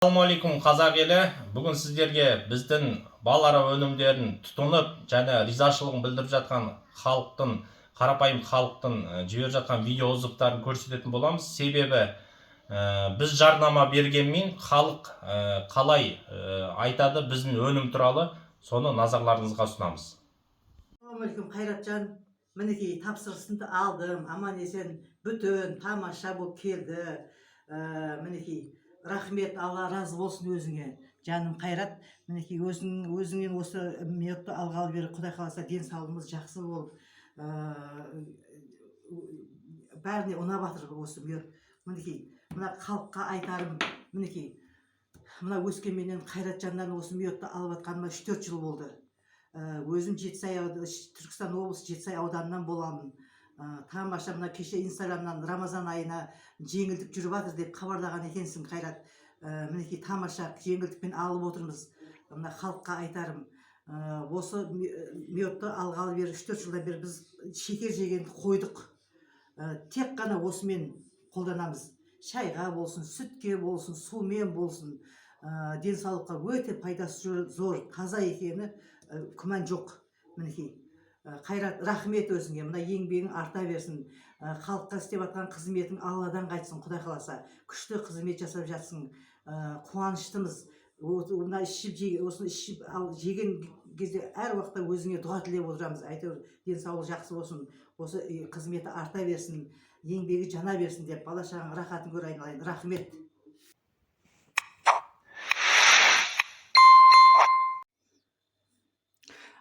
Ассалаумағалейкум, қазақ елі! Бүгін сіздерге біздің бал ара өнімдерін тұтынып және ризашылығын білдіріп жатқан халықтың, қарапайым халықтың жіберіп жатқан видео отзывтарын көрсететін боламыз. Себебі біз жарнама бергенмен, халық қалай айтады біздің өнім туралы, соны назарларыңызға ұсынамыз. Ассалаумағалейкум, Қайратжан! Мінекей, тапсырысымды алдым, аман есен бүтін тамаша болып келді. Мінекей, рахмет, Алла разы болсын өзіңе, жаным Қайрат. Мінекей, өзіңнен осы медті алғалы бері, құдай қаласа, денсаулығымыз жақсы болып, бәріне ұнап жатыр осы мед. Мінекей, мына халыққа айтарым: мінекей, мына Өскеменнен Қайратжаннан осы медті алып жатқаныма 3-4 жыл болды. Өзім Жетісай, Түркістан облысы, Жетісай ауданынан боламын. Тамаша, мына кеше Инстаграмнан Рамазан айына жеңілдік жүріп жатыр деп хабарлаған екенсің, Қайрат. Мінекей, тамаша жеңілдікпен алып отырмыз. Мына халыққа айтарым, осы медті алғалы бері 3-4 жылдан бері біз шекер жегенді қойдық. Тек қана осымен қолданамыз: шайға болсын, сүтке болсын, сумен болсын. Денсаулыққа өте пайдасы зор, таза екені күмән жоқ. Мінекей, Қайрат, рахмет өзіңе. Мына еңбегің арта берсін. Халыққа істеп жатқан қызметің Алладан қайтсын. Құдай қаласа, күшті қызмет жасап жатсың. Қуаныштымыз. Мына ішіп осыны ішіп ал, жеген кезде әр уақытта өзіңе дұға тілеп отырамыз: әйтеуір денсаулығы жақсы болсын, осы қызметі арта берсін, еңбегі жана берсін деп. Бала шағаң рахатын көр, айналайын, рахмет.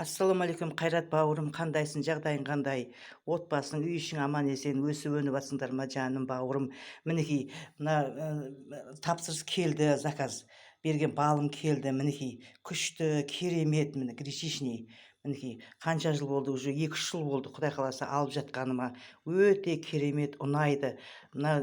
Ассалаумағалейкум, Қайрат бауырым! Қандайсың, жағдайың қандай, отбасың, үй ішің аман есен өсіп өніп жатсыңдар ма, жаным бауырым? Мінекей, мына тапсырыс келді, заказ берген балым келді. Мінекей, күшті, керемет, міне, гречишный. Мінекей, қанша жыл болды уже, 2-3 жыл болды, құдай қаласа, алып жатқаныма. Өте керемет, ұнайды. Мына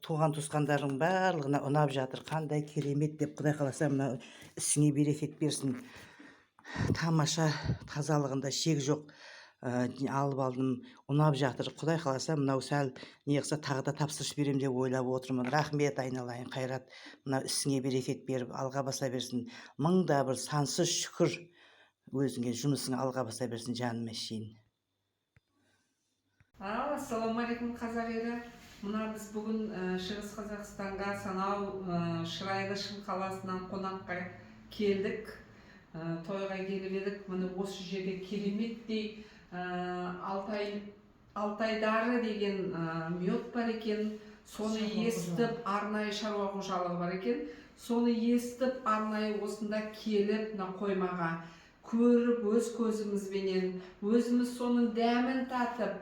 туған туысқандарың барлығына ұнап жатыр, қандай керемет деп. Құдай қаласа, мына ісіңе берекет берсін. Тамаша, тазалығында шек жоқ. Алып алдым, ұнап жатыр. Құдай қаласа, мынау сәл не қылса, тағы да тапсырыс беремін деп ойлап отырмын. Рахмет, айналайын Қайрат. Мына ісіңе берекет беріп, алға баса берсін. Мың да бір сансыз шүкір өзіңе, жұмысың алға баса берсін, жаным әшейін. Ал, ассалаумағалейкум, қазақ елі! Мына біз бүгін Шығыс Қазақстанға, сонау шырайлы Шым қаласынан қонаққа келдік. Тойға келіп едік. Міне, осы жерде кереметтей Алтайдары деген мед бар екен. Соны Шаруа естіп, арнайы шаруа қожалығы бар екен. Соны естіп, арнайы осында келіп, мына қоймаға көріп, өз көзімізбенен өзіміз соның дәмін татып,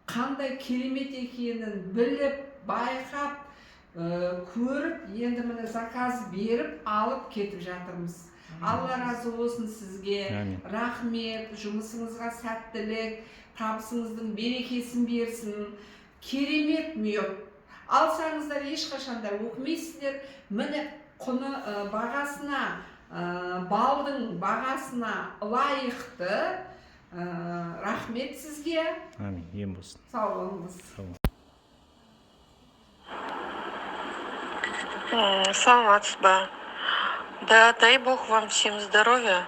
қандай керемет екенін біліп, байқап, көріп, енді міне, заказ беріп, алып кетіп жатырмыз. Алла разы болсын сізге. Әмин. Рахмет, жұмысыңызға сәттілік, табысыңыздың берекесін берсін. Керемет мед, алсаңыздар, ешқашан да өкінбейсіздер. Міне, құны бағасына, балдың бағасына лайықты. Рахмет сізге. Әмин, ем болсын. Сау болыңыз. Саламатсыз ба? Да, дай бог вам всем здоровья.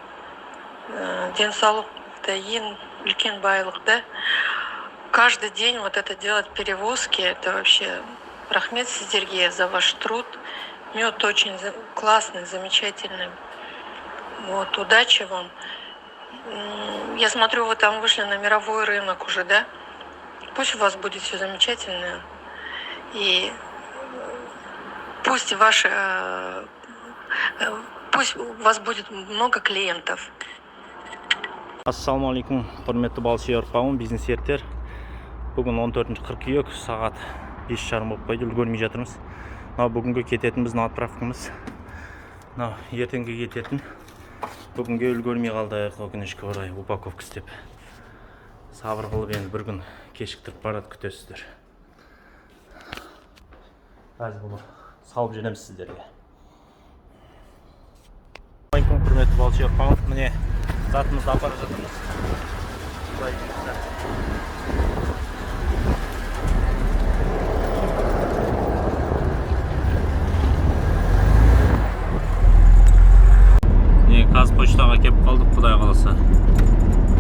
Денсаулық это ең үлкен байлық, да? Каждый день вот это делать перевозки, это вообще рахмет сіздерге за ваш труд. Мед очень классный, замечательный. Вот, удачи вам. Я смотрю, вы там вышли на мировой рынок уже, да? Пусть у вас будет все замечательно. И пусть у вас будет много клиентов. Ассалаумағалейкум, құрметті балсүйер қауым, бизнес серіктер! Бүгін 14 қыркүйек, сағат 5:30 болып қойды, үлгермей жатырмыз. Мынау бүгінгі кететін біздің отправкамыз, мынау ертеңгі кететін. Бүгінге үлгермей қалдық, өкінішке орай, упаковка істеп. Сабыр қылып, енді бір күн кешіктіріп барады, күтесіздер. Қазір бұны салып жібереміз сіздерге. Ассалаумағалейкум, құрметті балсүйер қауым! Міне, затымызды апарып жатырмыз, құдай бұйыртса. Қазпочтаға келіп қалдық, құдай қаласа.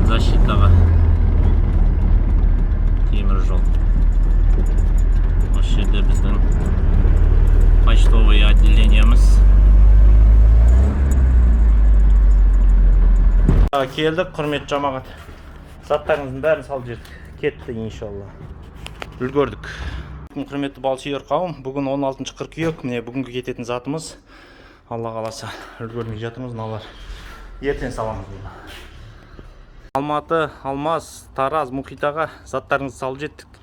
Защитаға. Темір жол. Осы жерде біздің почтовый отделениеміз. Келдік, құрметті жамағат. Заттарыңыздың бәрін салып жібердік. Кетті, иншалла. Үлгердік. Құрметті балсүйер қауым, бүгін 16 қыркүйек, міне, бүгінгі кететін затымыз. Алла қаласа, үлгермей жатырмыз, мыналар. Ертең саламыз бұны. Алматы, Алмас, Тараз, Мұхитаға заттарыңызды салып жеттік.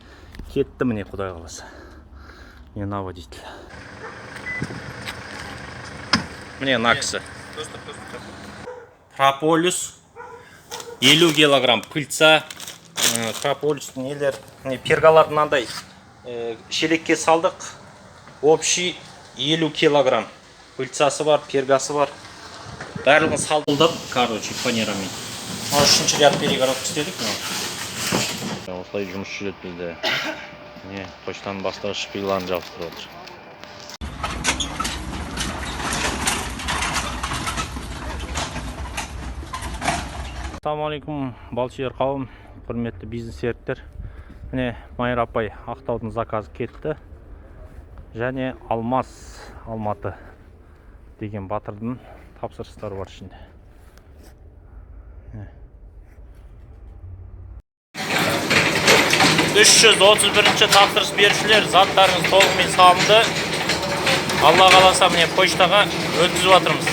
Кетті, міне, құдай қаласа. Міне, мына водитель. Міне, мына кісі. Прополис 50 килограмм пыльца, прополис нелер, не, пергаларды мынандай шелекке салдық. Общий 50 килограмм. Пыльцасы бар, пергасы бар. Барлығын салдық, короче, фанерамен. Мына үшінші ряд перегородка істедік мынау. Осылай жұмыс жүреді бізде. Міне, почтаның бастығы шпиларын жабыстырып отыр. Ассалаумағалейкум, балсүйер қауым, құрметті бизнес серіктер. Міне, Майра апай, Ақтаудың заказы кетті. Және Алмас, Алматы деген батырдың тапсырыстары бар ішінде. Міне. 331 тапсырыс берушілер, заттарыңыз толығымен салынды. Алла қаласа, міне, почтаға өткізіп жатырмыз.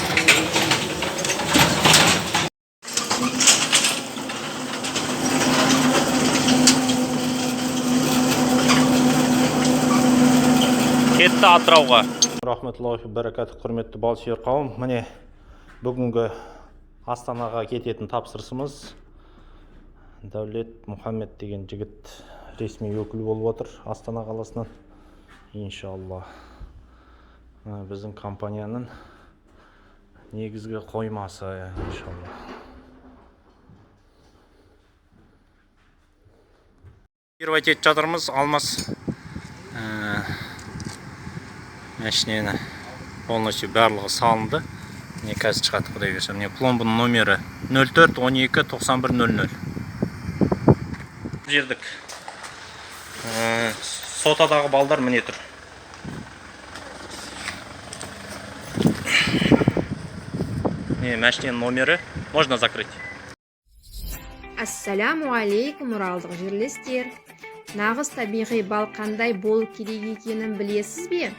Кетті Атырауға. Рахметуллахи баракатух, құрметті балсүйер қауым. Міне, бүгінгі Астанаға кететін тапсырысымыз. Дәулет Мұхаммед деген жігіт ресми өкіл болып отыр Астана қаласынан. Иншалла. Мына біздің компанияның негізгі қоймасы, иншалла. Первать етіп жатырмыз Алмас машинені полностью барлығы салынды. Міне, қазір шығады, құдай бұйырса. Міне, пломбының номері 04 12 91 00. Жердік. Сотадағы балдар міне тұр. Міне, машинаның номері. Можно закрыть. Ассаляму алейкум, оралдық жерлестер! Нағыз табиғи бал қандай болу керек екенін білесіз бе?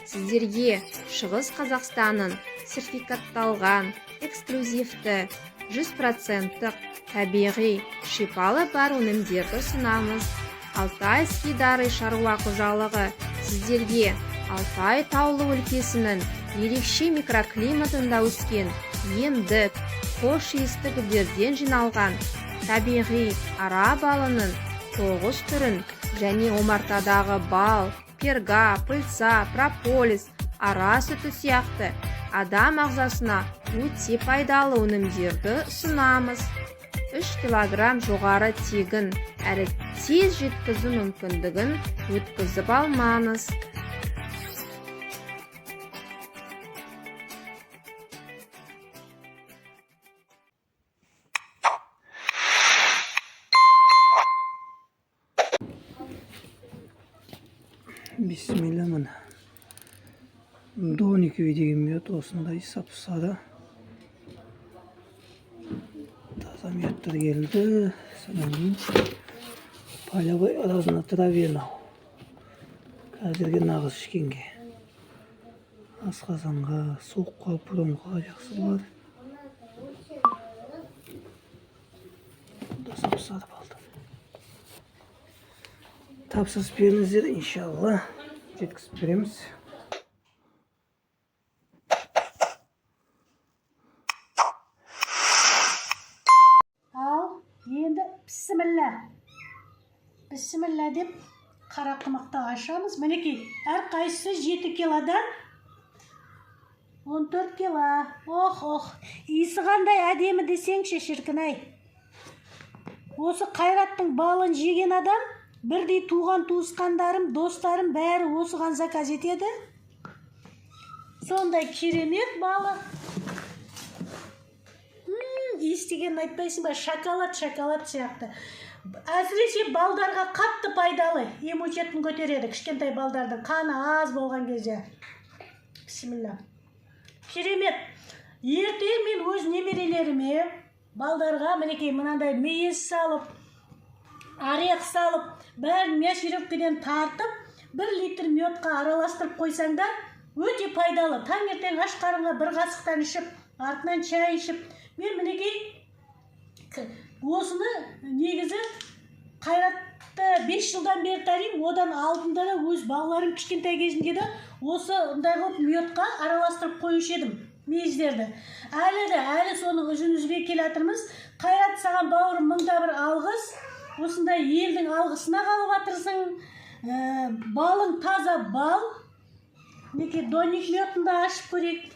Сіздерге Шығыс Қазақстанның сертификатталған, эксклюзивті, 100%-тық табиғи шипалы бар өнімдерді ұсынамыз. Алтайский дары шаруа қожалығы сіздерге Алтай таулы өлкесінің ерекше микроклиматында өскен емдік, хош иісті гүлдерден жиналған табиғи ара балының тоғыз түрін және омартадағы бал, перга, пыльца, прополис, ара сүті сияқты адам ағзасына өте пайдалы өнімдерді ұсынамыз. 3 килограмм жоғары тегін әрі тез жеткізу мүмкіндігін өткізіп алмаңыз. Бисмилля, міне, Дониковый деген мед, осындай сап сары таза медтер келді. Содан кейін полевой разнотравье, мынау қазіргі нағыз ішкенге, асқазанға, суыққа, бронхқа жақсы болады. Бұнда сап сары балды. Тапсырыс беріңіздер, иншалла, жеткізіп береміз. Ал енді бісміллә, бісміллә деп қара құмықты ашамыз. Мінекей, әрқайсысы 7 килодан, 14 кило. Ох, ох, иісі қандай әдемі десеңші, шіркін ай! Осы Қайраттың балын жеген адам бірдей туған туысқандарым, достарым бәрі осыған заказ етеді. Сондай керемет балы. Иіс дегенін айтпайсың ба, шоколад, шоколад сияқты. Әсіресе балдарға қатты пайдалы, иммунитетін көтереді, кішкентай балдардың қаны аз болған кезде. Бисмилля, керемет! Ертең мен өз немерелеріме, балдарға, мінекей, мынандай мейіз салып, орех салып, бәрін мясорубкадан тартып, 1 литр медқа араластырып қойсаңдар, өте пайдалы. Таңертең аш қарынға бір қасықтан ішіп, артынан шай ішіп. Мен, мінекей, осыны негізі Қайратты 5 жылдан бері танимын. Одан алдында да, өз балаларым кішкентай кезінде де осындай қылып медқа араластырып қоюшы едім мейіздерді. Әлі де, әлі соның ізін үзбей келе жатырмыз. Қайрат, саған, бауырым, мыңда бір алғыс. Осындай елдің алғысына қалып жатырсың. Балың таза бал. Мінекей, донник медін да ашып көрейік.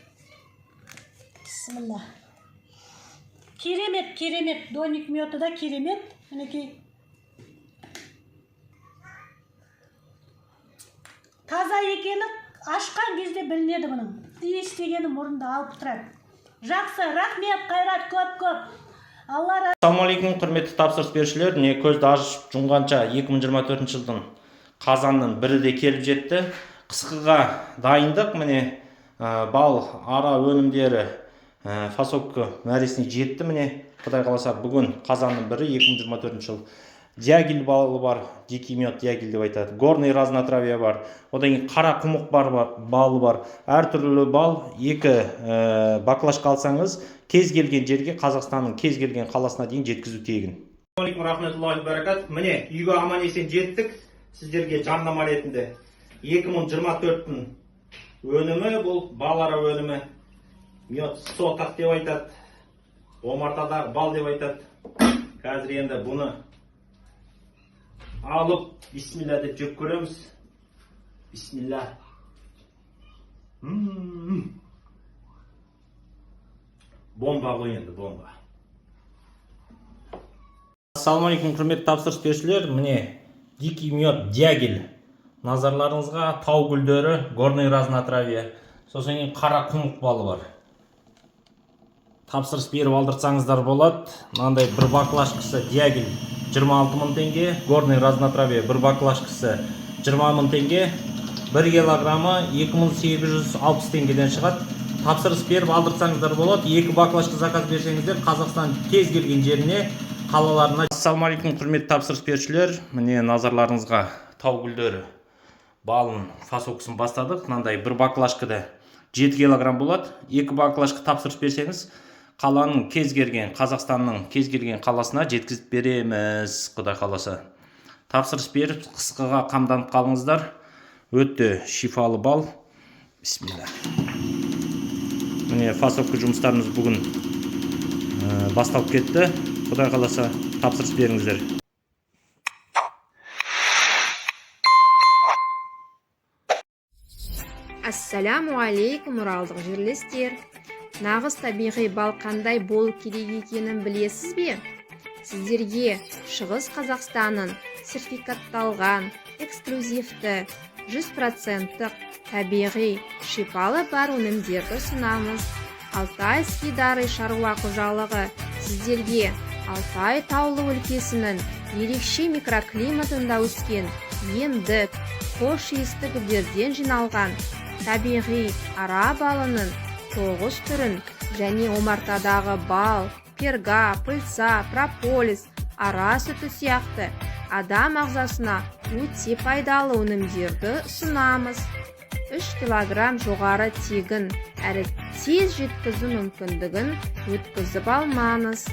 Бісміллә, керемет, керемет! Донник меді да керемет, мінекей, таза екені ашқан кезде білінеді. Бұның иіс дегені мұрынды алып тұрады. Жақсы, рахмет, Қайрат, көп көп алла разы. Ассалаумағалейкум, құрметті тапсырыс берушілер! Міне, көзді ашып жұмғанша 2024 жылдың қазанның бірі де келіп жетті. Қысқыға дайындық, міне, бал, ара өнімдері фасовка мәресіне жетті. Міне, құдай қаласа, бүгін қазанның бірі, 2024 жыл. Дягиль балы бар, дикий мед дягиль деп айтады, горный разнотравье бар, одан кейін қара құмық бар, балы бар, әртүрлі бал. Екі баклажка алсаңыз, кез келген жерге, Қазақстанның кез келген қаласына дейін жеткізу тегін. Ассалаумағалейкум рахметуллахи баракат! Міне, үйге аман есен жеттік. Сіздерге жарнама ретінде 2024-тің өнімі бұл, бал, ара өнімі, мед сотақ деп айтады, омартадағы бал деп айтады. Қазір енді бұны алып, бисмилля деп жеп көреміз. Бисмилля. Бомба ғой енді, бомба! Ассалаумағалейкум, құрметті тапсырыс берушілер! Міне, дикий мед дягиль назарларыңызға, тау гүлдері, горный разнотравье, сосын кейін қара құмық балы бар. Тапсырыс беріп алдыртсаңыздар болады. Мынандай бір баклажкасы дягиль 26 мың теңге, горный разнотравье бір баклажкасы 20 мың теңге, 1 килограммы 2860 теңгеден шығады. Тапсырыс беріп алдыртсаңыздар болады. Екі баклажка заказ берсеңіздер, Қазақстан кез келген жеріне, қалаларына. Ассалаумағалейкум, құрметті тапсырыс берушілер! Міне, назарларыңызға тау гүлдері балын фасовкасын бастадық. Мынандай бір баклажкада 7 килограмм болады. Екі баклажка тапсырыс берсеңіз, қаланың кез келген, Қазақстанның кез келген қаласына жеткізіп береміз, құдай қаласа. Тапсырыс беріп, қысқыға қамданып қалыңыздар. Өте шифалы бал. Бисмилля. Міне, фасовка жұмыстарымыз бүгін басталып кетті. Құдай қаласа, тапсырыс беріңіздер. Ассаляму алейкум, оралдық жерлестер! Нағыз табиғи бал қандай болу керек екенін білесіз бе? Сіздерге Шығыс Қазақстанның сертификатталған эксклюзивті 100%-тық табиғи шипалы бар өнімдерді ұсынамыз. «Алтайский дары» шаруа қожалығы сіздерге Алтай таулы өлкесінің ерекше микроклиматында өскен емдік, хош иісті гүлдерден жиналған табиғи ара балының тоғыз түрін және омартадағы бал, перга, пыльца, прополис, ара сүті сияқты адам ағзасына өте пайдалы өнімдерді ұсынамыз. 3 килограмм жоғары тегін әрі тез жеткізу мүмкіндігін өткізіп алмаңыз.